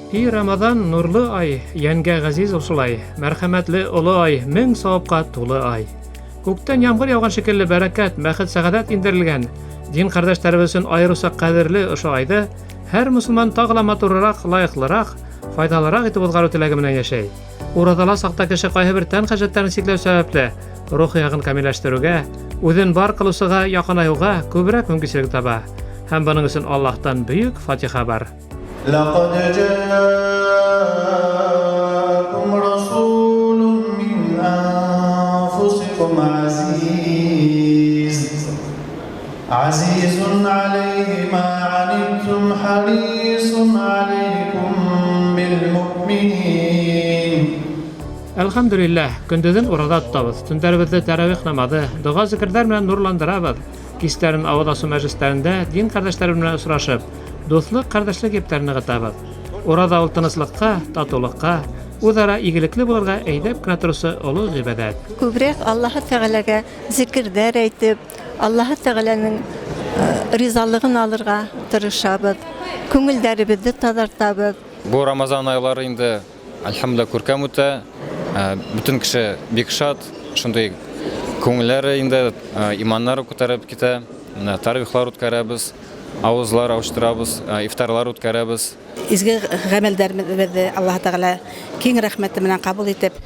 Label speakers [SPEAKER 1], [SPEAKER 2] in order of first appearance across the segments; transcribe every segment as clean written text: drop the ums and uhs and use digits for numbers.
[SPEAKER 1] И Рамаҙан нурлы ай, йәнгә ғәзиз ул шулай, мәрхәмәтле оло ай, мең сауапҡа тулы ай. Күктән ямғыр яуған шикелле бәрәкәт, бәхет, сәғәҙәт индерелгән, дин ҡәрҙәштәребеҙ өсөн айырыуса ҡәҙерле ошо айҙы һәр мосолман тағы ла матурыраҡ, лайыҡлыраҡ, файҙалыраҡ итеп уҙғарыу теләге менән йәшәй. Ураҙала саҡта кеше ҡайһы бер тән хәжәттәрен сикләү сәбәпле рухи яғын камилләштереүгә, үҙен бар ҡылыусыға яҡынайыуға күберәк мөмкинселек таба. Һәм бының өсөн Аллаһтан бөйөк фатиха бар.
[SPEAKER 2] لقد جاءكم رسول من أنفسكم عزيز عزيز عليه ما عنتم حريص عليكم بالمؤمنين.
[SPEAKER 1] Әлхәмдүлилләһ, көндөҙөн ураҙа тотабыҙ, төндәребеҙҙе тәравих намаҙы, доға-зикерҙәр менән нурландырабыҙ. Кистәрен ауыҙ асыу мәжлестәрендә дин ҡәрҙәштәре менән осрашып, дуҫлыҡ, ҡәрҙәшлек ептәрен нығытабыҙ. Ураҙа ул тыныслыҡҡа, татыулыҡҡа, үҙ-ара игелекле булырға әйҙәп кенә тороусы оло ғибәҙәт.
[SPEAKER 3] Күберәк Аллаһы Тәғәләгә зикерҙәр әйтеп, Аллаһы Тәғәләнең ризалығын алырға тырышабыҙ. Күңелдәребеҙҙе таҙартабыҙ.
[SPEAKER 4] Бу Рамазан айлары инде, әлхәмдүлилләһ, күркәм үтә. Бөтен кеше бик шат, шундый күңелләре инде, иманнары күтәреп китә. Менә таравихлар үткәрәбез, авызлар ачтырабыз, ифтарлар үткәрәбез.
[SPEAKER 5] Изге гамәлдәребеҙҙе Аллаһ Тәғәлә киң рәхмәте менән ҡабул итеп,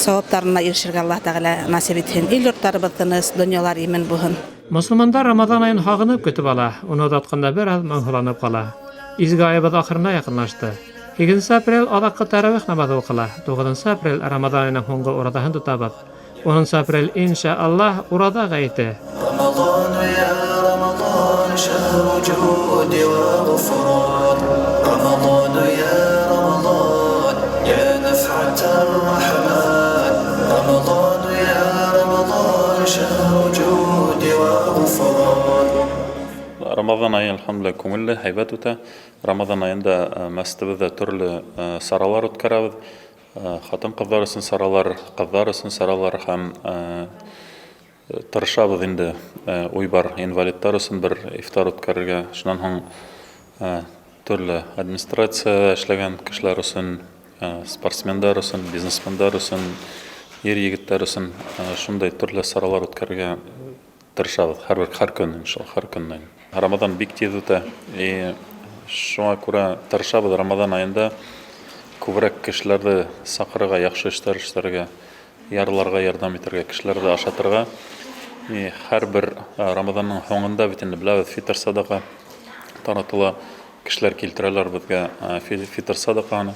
[SPEAKER 5] сауаптарына ирешергә Аллаһ Тәғәлә насип итһен. Ил йорттарыбыҙ тыныс, донъялар имен булһын.
[SPEAKER 1] Мосолмандар Рамаҙан айын һағынып көтөп ала, уны оҙатҡанда бер аҙ моңһоуланып ҡала. Изге айыбыҙ ахырына яҡынлашты. 8 апрель аҙаҡҡы тәравих намаҙы уҡыла. 9 апрель Рамаҙан айының һуңғы ураҙаһын тотабыҙ. 10 апрель инша Аллаһ ураҙа ғәйете.
[SPEAKER 2] رمضان يا رمضان شهر جود وغفران رمضان يا رمضان يا نفحة الرحمن رمضان يا رمضان شهر جود وغفران.
[SPEAKER 6] Рамаҙан айы, әлхәмдүлилләһ, күңелле, һәйбәт үтә. Рамаҙан айында мәсетебеҙҙә төрлө саралар үткәрәбеҙ. Ҡатын-ҡыҙҙар өсөн саралар, ҡыҙҙар өсөн саралар һәм тырышабыҙ инде, уй бар инвалидтар өсөн бер ифтар үткәрергә. Шунан һуң төрлө администрацияда эшләгән кешеләр өсөн, спортсмендар өсөн, бизнесмендар өсөн, ир егеттәр өсөн шундай төрлө саралар үткәрергә тырышабыҙ. Һәр бер һәр көн, иншалла, һәр көн. Рамаҙан бик тиҙ үтә. И шуңа күрә тырышабыҙ Рамаҙан айында күберәк кешеләрҙе саҡырырға, яҡшы эштәр эшләргә, ярлыларға ярҙам итергә, кешеләрҙе ашатырға. И һәр бер Рамаҙанның һуңында бит инде беләбеҙ, фитр садаҡа таратыла, кешеләр килтерәләр беҙгә фитр садаҡаны.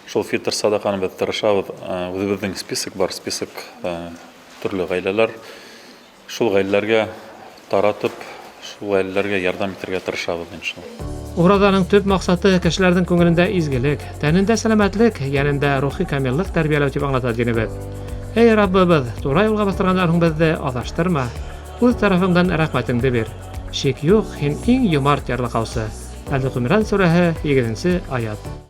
[SPEAKER 6] Шул фитр садаҡаны беҙ тырышабыҙ, үҙебеҙҙең список бар, список төрлө ғаиләләр. Шул ғаиләләргә таратып, шул ғаиләләргә ярҙам итергә тырышабыҙ иншалла.
[SPEAKER 1] Ураҙаның төп маҡсаты кешеләрҙең күңелендә изгелек, тәнендә сәләмәтлек, йәнендә рухи камиллыҡ тәрбиәләү тип аңлата динебеҙ. Эй Раббыбыҙ, тура юлға баҫтырғандан һуң беҙҙе аҙаштырма, үҙ тарафыңдан рәхмәтеңде бир. Шик юҡ, һин иң йомарт ярлыҡаусы. Әл-Ғимран сүрәһе 8 аят.